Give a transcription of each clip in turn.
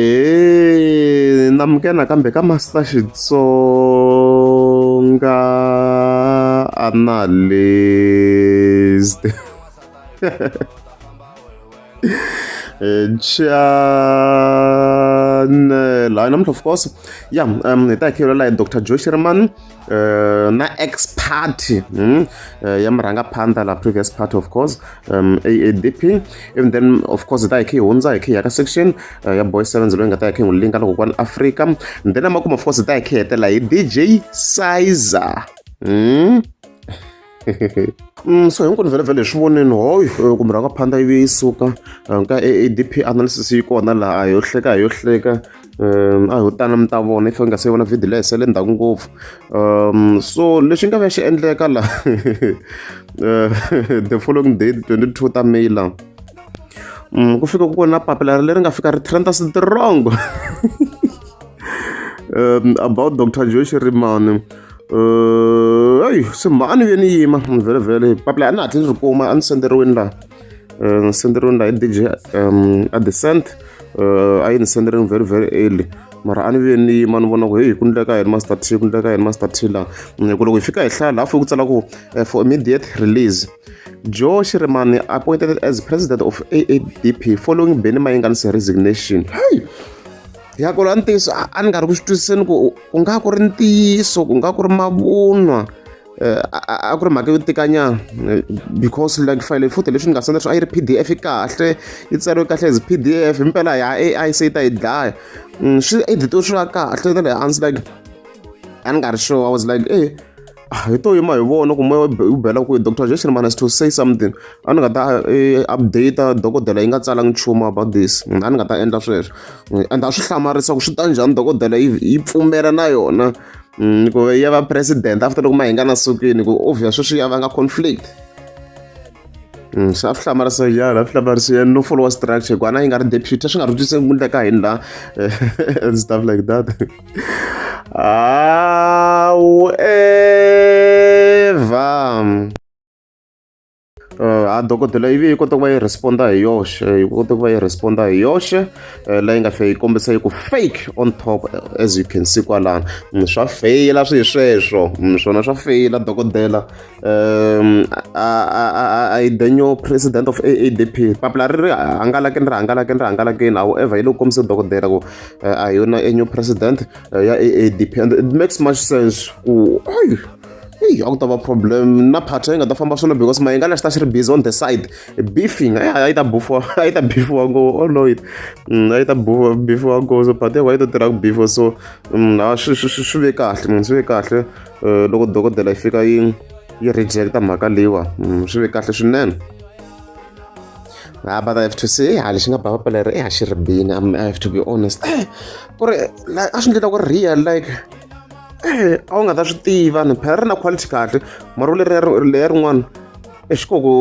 Ahee namukela nakambe ka Master Xitsonga Analyst channel hayi namuntlha of course ya hi ta hi kha hi vulavula hi Doctor Joe Shirimani na ex party ya murhangaphandla la previous party of course AADP and then of course hi ta hi kha hi hundza hi kha hi ya ka section ya boy sevens loyi nga ta hi kha hi n'wi linka loko kwani Africa and then emakumu of course hi ta hi kha hi hetelela hi DJ Sizer So hinkwenu vhele vhele hi swi vonini hoy ku murhangaphandla yi vuye yi suka ka A_A_D_P analysis yi kona laha a hi yo hleka a hi yo hleka a ho tana mi ta vona if u nga se vona video leyi se le ndzhaku ngopfu so lexi nga va xi endleka la the following day 22 ta May la ku fika ku na papila leri nga fika ri trend strong about Doctor Joe Shirimani eyi se mhani a ni vuye ni yima vhele vhele papila a ni hatli ni ri kuma a ni senderiwini laha ni senderiwini laha hi D_J a the cent a yi ni senderini very very early mara a ni vuye ni yima ni vona ku heyi ku ndleka yini Master T ku ndleka yini Master T laha hi ku loko hi fika hi hlaya laha fike ku tsala ku for immediate release Joe Shirimani appointed as president of A_A_D_P following Benny Mayengani's resignation hey ya ku la ntiyiso a ni nga ri ku swi twisiseni ku ku nga ku ri ntiyiso ku nga ku ri mavunwa a ku ri mhaka yo tikanyana because like file futhi leswi ni nga senda swi a yi ri P_D_F kahle yi tsariwe kahle as P_D_F himpela ya A_I se yi ta yi dlaya swi edit-iwe swi va kahle na le hansi like a ni nga ri sure I was like eh hi to yima hi vona ku moya wu bela kwihi Doctor Joe Shirimani has to say something a ni nga ta update dokodela yi nga tsalangi nchumu about this a ni nga ta endla sweswo and a swi hlamarisa ku swi ta njhani dokodela yi yi pfumela na yona ku ya va president after loko Mayengani a sukile ku obvious sweswi ya vanga conflict se a swi hlamarisa njhani a swi hlamarisa yena no follow structure ku a na yi nga ri deputy a swi nga ri twisisi ku endleka yini laha and stuff like that however a dokodela yi vuye yi kota ku va yi respond-a hi yoxe yi kota ku va yi respond-a hi yoxe laha yi nga fika yi kombisa yi ku fake on top as you can see kwalano swa feyila swi hi sweswo swona swa feyila dokodela a yi the new president of A_A_D_P papila ri ri hangalakini ri hangalakini ri hangalakini however yi le ku kombisa dokodela ku a hi yona a new president ya A_A_D_P and it makes much sense ku eyi eyi a ku ta va problem na party yi nga ta famba swona because Mayengani a xi ta xi ri busy on the side beefing a yi ta bufiwa a yi ta bifiwa ngopfu oh no a yi ta bifiwa ngopfu so party yi ta tirha ku bifiwa so a swi swi swi ve kahle swi ve kahle loko dokodela yi fika yi yi reject-a mhaka leyiwa swi ve kahle swinene ah, but I have to say ha lexi nga ba papila leri i ha xi ri bini I have to be honest ku ri a swi ndlela ku ri real like a wu nga ta swi tiva ni phela ri na quality kahle mara leriya leriya rin'wana exikoku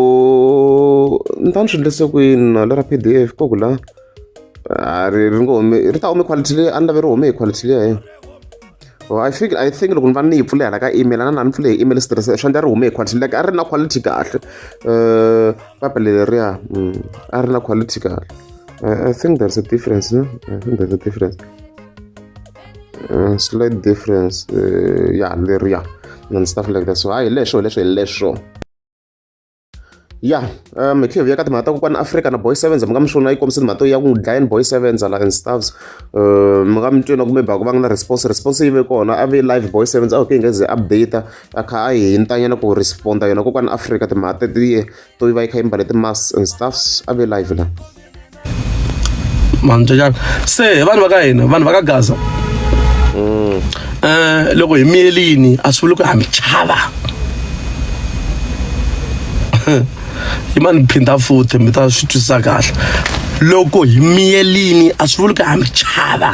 ni ta ni swi endlise ku yini na lera P_D_F koku la a ri ri ngo hume ri ta hume quality leyi a ni lave ri hume hi quality liya he Oh, I think loko ni va ni yi pfule hala ka email a na ni pfule hi email stress swi endla ri hume hi quality like a ri na quality kahle papila leriya a ri na quality kahle I think there's a difference no I think there's a difference slight difference yeah leriya and stuff like that so hayi leswo leswo hi leswo ya hi tlhela hi vuya ka timhaka ta kokwani Afrika na Boy Sevens mi nga mi swona yi kombisa timhaka to ya ku n'wi dlayeni Boy Sevens la and stuffs mi nga mi twi na kumbe ba ku va nga na response response yi ve kona a ve live Boy Sevens a okay nga ze update a kha a hi hintanyana ku responda yona kokwani Afrika timhaka tetiye to yi va yi kha yi mbale ti-masks and stuffs a ve live la mantsonyana se vanhu va ka hina vanhu va ka gaza loko hi miyelini a swi vuli ku ha mi chava yi ma ni phinda futhi mi ta swi twisisa kahle loko hi miyelini a swi vuli ku ha mi chava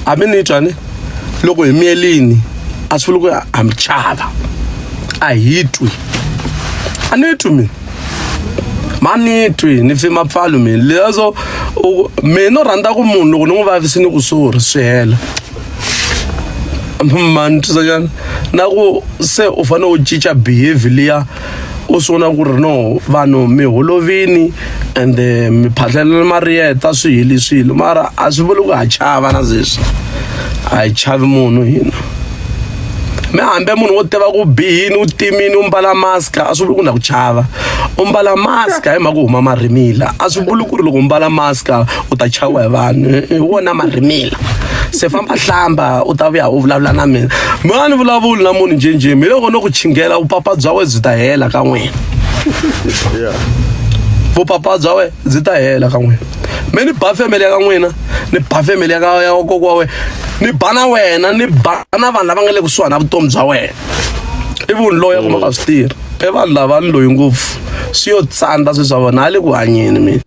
a mi ni twa ni loko hi miyelini a swi vuli ku ha mi chava a hi twi a ni twi mina ma ni twi ni fi mapfalo mina leswo mina no rhandza ku munhu loko ni n'wi vavisi ni ku sorry swi hela ma ni twisa njhani na ku se u fanele u cinca behavior liya U swi vona ku ri no vanhu mi holovini ende mi phahlelela mariyeta swi heli swilo mara a swi vuli ku ha chava na sweswi a hi chavi munhu hina mi hambi munhu wo tiva ku bihini u timini u mbala maska a swi vuli ku na ku chava u mbala maska hi mhaka ku huma marimila a swi vuli ku ri loko u mbala maska u ta chaviwa hi vanhu hi wona marimila se famba hlamba u ta vuya u vulavula na mina mi nga ni vulavuli na munhu njhenjhe mi loko no ku chingela vupapa bya we byi ta hela ka n'wina vupapa bya we byi ta hela ka n'wina me ni ba family ya ka n'wina ni ba family ya ka ya kokwa wa wena ni ba na wena ni ba na vanhu lava nga le kusuhani na vutomi bya wena ivi u ni loya kuma ka swi tirhi i vanhu lava ni loyi ngopfu swi yo tsandza swilo swa vona a le ku hanyeni mina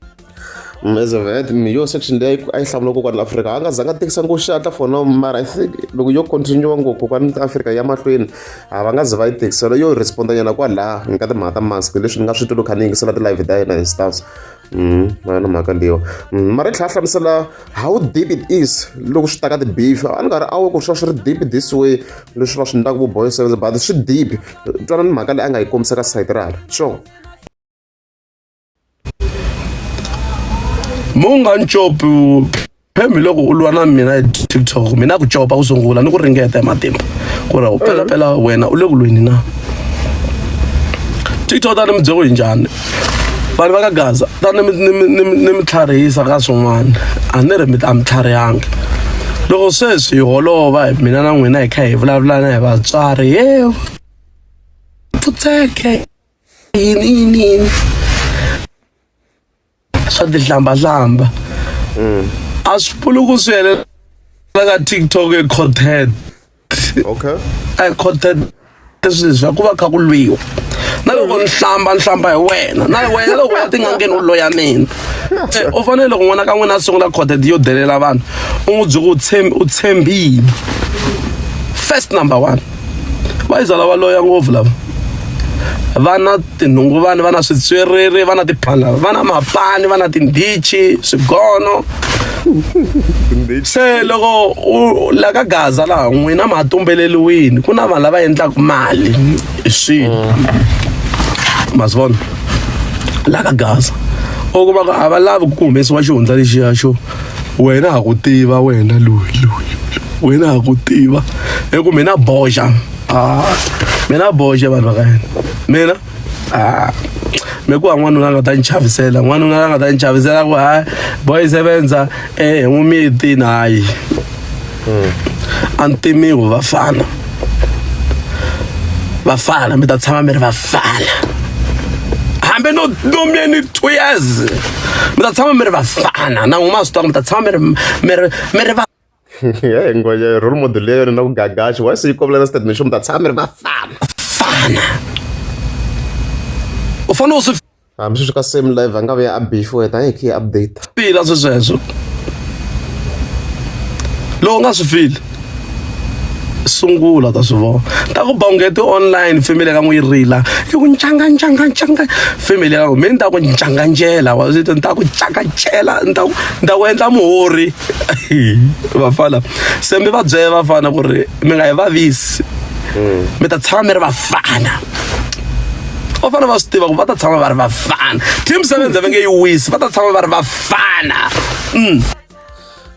As of that yo section leyi a yi hlamula kokwani Afrika a nga zanga tekisa ngopfu xatla for now mara I think loko yo continue ngopfu kokwani Afrika ya mahlweni a va nga ze va yi tekisela yo responda nyana kwalaha ka timhaka ta mask leswi ni nga swi twa loko kha ni yingisela ti-live ta yena and stuffs ma yona mhaka leyiwa mara yi tlhela hlamusela how deep it is loko swi ta ka ti-beef a ni nga ri awe ku swi va swi ri deep this way leswi va swi endlaka vo boy seven but swi deep twana ni mhaka leyi a nga yi kombisa ka sayiti ra hala sure Munga ni copi phemi loko u lwa na mina hi TikTok mina ku copa ku sungula ni ku ringeta hi matimba ku ri phela phela wena u le ku lweni na TikTok ta ni mi byela ku hi njhani vanhu va ka Gaza ta ni ni mi tlharihisa ka swin'wana a ni ri mi a mi tlharihangi loko sweswi hi holova hi mina na n'wina hi kha hi vulavula na hi vatswari he pfutseke yini yini yini swa tihlambahlamba a swi pfuli ku swi helela ka TikTok i content okay a content leswi leswi ku va kha ku lwiwa na loko ni hlamba ni hlamba hi wena na wena loko ya tin'angeni u loya mina u fanele loko n'wana ka n'wina a sungula content yo delela vanhu u n'wi byela ku u tshembile first number one va yi zala va loya ngopfu lava va na tinhunguvani va na switswerere va na tiphana va na mapani va na tindhichi swigono se loko u la ka gaza laha n'wina ma tumbeleliwini ku na vanhu lava endlaka mali hi swilo ma swi vona la ka gaza u kuma ku a va lavi ku humesiwa xihundla lexiya xo wena ha ku tiva wena loyi loyi wena ha ku tiva hi ku mina boxa a mina boxa vanhu va ka yena mina a me ku ha n'wanuna a nga ta ni chavisela n'wanuna a nga ta ni chavisela ku ha boy sevenza eh hi n'wi miyetini hayi a ni timiwi vafana vafana mi ta tshama mi ri vafana hambi no no miye 2 years mi ta tshama mi ri vafana na n'wina ma swi tiva mi ta tshama mi ri mi ri mi ri va Hey, ngwenya role model ya yona na ku gagaxa why se yi kombela na statement xo mi ta tshama mi ri vafana fana u fanele u swi hambi sweswi ka same live a nga vuya a beef wena a hi khe yi update fila swi sweswo loko u nga swi fili sungula ta swi vona ta ku bongeti online family ya ka n'wi yi rila yi ku ncanga ncanga ncanga family ya ka mi ni ta ku ncanganjela wa swi ni ta ku cakacela ni ta ku ni ta ku endla muhori vafana se mi va byela vafana ku ri mi nga hi vavisi mi ta tshama mi ri vafana va fanele va swi tiva ku va ta tshama va ri vafana team seven va nge yi wisi va ta tshama va ri vafana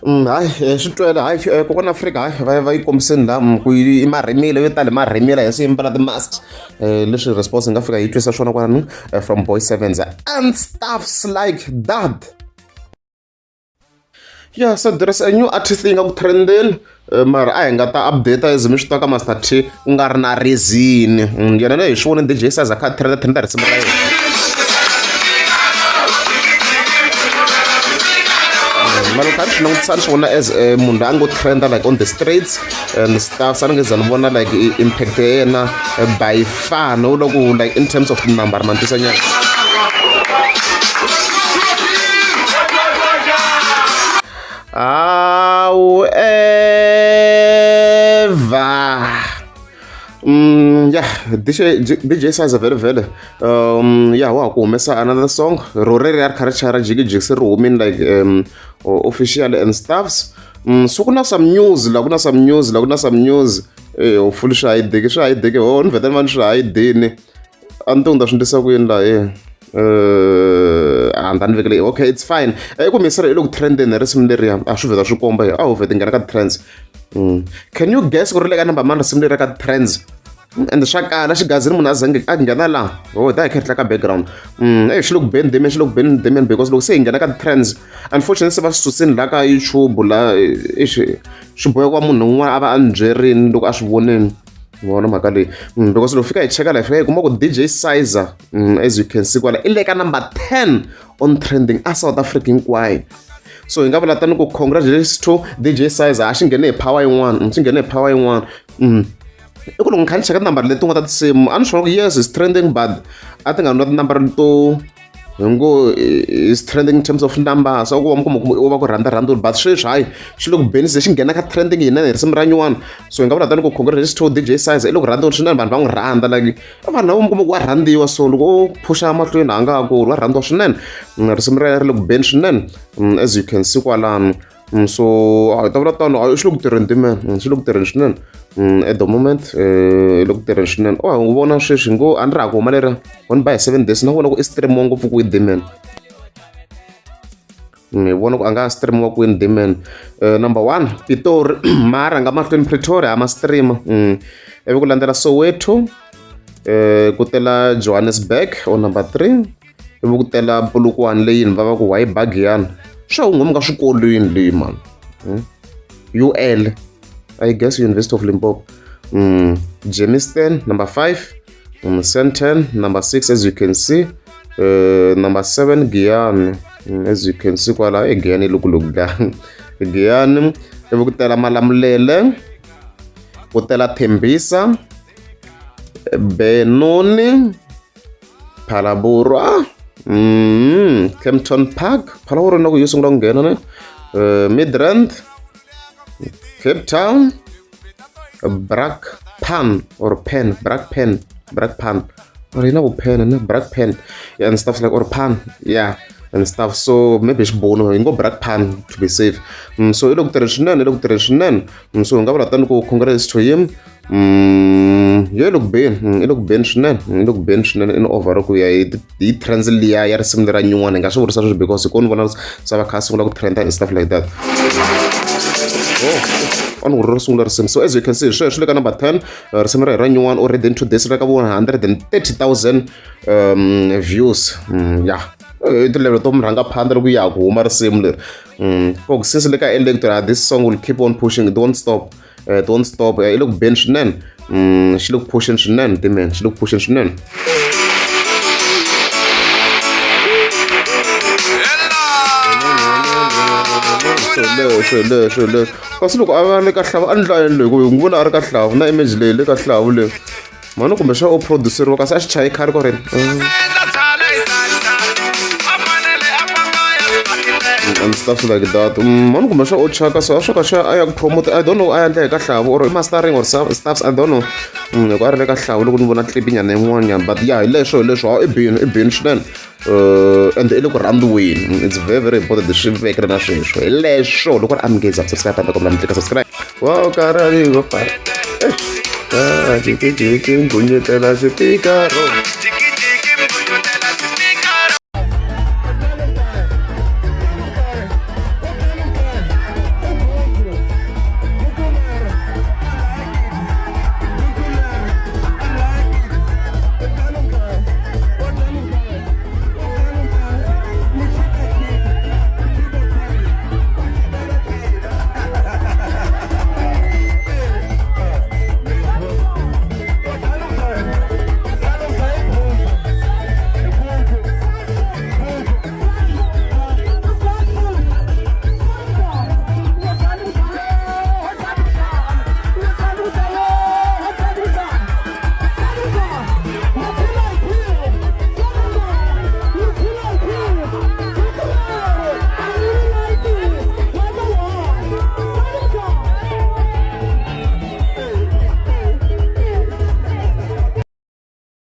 Hayi swi twele hayi kokwana Afrika hayi va va yi kombiseni la ku i marhimila yo tala marhimila hi swi mbala ti-mask leswi response hi nga fika yi twisa swona kwalano from boy sevens and stuffs like that. Yeah, so there is a new artist yi nga ku trendeni mara a hi nga ta update as mi swi tiva ka Master T ku nga ri na reason yena leyi hi swi vone DJ Saza kha trenda trenda risimu ra yena mara loko a ni swi langutisa ni swi vona as munhu loyi a ngo trenda like on the streets and stuff se a ni nge za ni vona like impact ya yena by far no loko like in terms of tinambara ma ni twisa nyana However, yeah, DJ Size vhele vhele yeah wa ha ku humesa another song ro reri a ri kha ri chaya ra jikijiki se ri humini like officially and stuffs so ku na some news la ku na some news la ku na some news hopefully swi hayideki swi hayideki ho ni vheta ni va ni swi hayidini. A ni tivi ni ta swi endlisa ku yini laha ye a ni ta ni vekele okay it's fine i ku misira i le ku trendeni hi risimu leriya a swi vheta swi komba hi a ho vheta nghena ka trends. Can you guess ku ri le ka number mani risimu leri ka trends and swa kala xigazini munhu a zange a nghena laha ho hi ta hi kha ri tla ka background e xi le ku beni damian xi le ku beni damian because loko se hi nghena ka trends unfortunately se va swi susini laha ka YouTube laha exi swi boha ku va munhu un'wana a va a ni byerini loko a swi vonini vona mhaka leyi because loko fika hi cheka laha hi fika hi kuma ku DJ Sizer as you can see kwala i le ka number 10 on trending a South Africa hinkwayo. So hi nga vula tani ku congratulations to DJ Sizer a xi nghene hi power yin'wana xi nghene hi power yin'wana. I ku loko ni kha ni cheka tinambara leti nga ta tinsimu a ni swi vona ku yes is trending but a ti nga ri na tinambara to hi ngo is trending in terms of numbers a ku va mi kuma ku u va ku rhandza rhandza but sweswi hayi xi le ku beni se xi nghena ka trending yinene hi risimu ra nyuwana. So hi nga vula tani ku congratulations to DJ Size i le ku rhandziweni swinene vanhu va n'wi rhandza like vanhu lava mi kuma ku wa rhandziwa so loko o phusha mahlweni a nga ha ku wa rhandziwa swinene. Risimu ra yena ri le ku beni swinene as you can see kwalano. So a hi ta vula tano a xi le ku tirheni timene xi le ku tirheni swinene at the moment i le ku tirheni swinene. O hi vona sweswi ngo a ni ri ha ku huma leriya one by 7 days na vona ku i stream-iwa ngopfu kwihi Dman. Hi vona ku a nga ha stream-iwa kwini Dman. Number one Pitori ma rhanga mahlweni Pretoria a ma stream ivi ku landzela Soweto ku tela Johannesburg o number 3 ivi ku tela Polokwane leyi va va ku why Bagiyani swa u nga swikolweni leyi man UL I guess University of Limpopo. Germiston number 5, Sandton number 6 as you can see, number 7 Giyani as you can see kwala e Giyani loko loko la Giyani ivi ku tela Malamulele ku tela Tembisa Benoni Phalaborwa Kempton Park Phalaborwa na ku yo sungula ku nghena ne Midrand Cape Town Brakpan or Pen Brakpan Brakpan or yi na ku pen ne Brakpan yeah, and stuff like or pan yeah and stuff so maybe xibunu hi ngo Brakpan to be safe. So i le ku tirheni swinene i le ku tirheni swinene. So hi nga vula tani ku congrats to him. Yo i le ku beni i le ku beni swinene i le ku beni swinene in over ku ya hi trends liya ya risimu lera nyuwana hi nga swi vurisa sweswo because hi ko ni vona se va kha sungula ku trenda and stuff like that. Oh, on ro sungula risimu so as you can see sweswi le ka number 10 risimu ra ra nyuwana already in 2 days le ka 130,000 views. Yeah i ti-level to murhangaphandle loko ya ha ku huma risimu leri ku since le ka electra this song will keep on pushing, it won't stop, it won't stop. I le ku beni swinene xi le ku pusheni swinene timen xi le ku pusheni swinene. Leswo leswo leswo kasi loko a va le ka hlavu a ndla yini leyi ku hi n'wi vona a ri ka hlavu na image leyi le ka hlavu leyi mhani kumbe xa u produceriwa kasi a xi chayi khale ku ri and stuff like that. Mhani kumbe xa u chaka so a swo ka xa a ya ku promote I don't know a endla hi ka hlavu or mastering or some stuffs I don't know loko a ri le ka hlavu loko ni vona clip nyana yin'wanyana but yeah hi leswo hi leswo i bini i bini swinene and i le ku rhandziweni. It's very very important swi vekele na sweswo hi leswo loko ri amukeza subscribe ta kombela mi tlika subscribe wa karhali go fa ngunyetela xipikaro.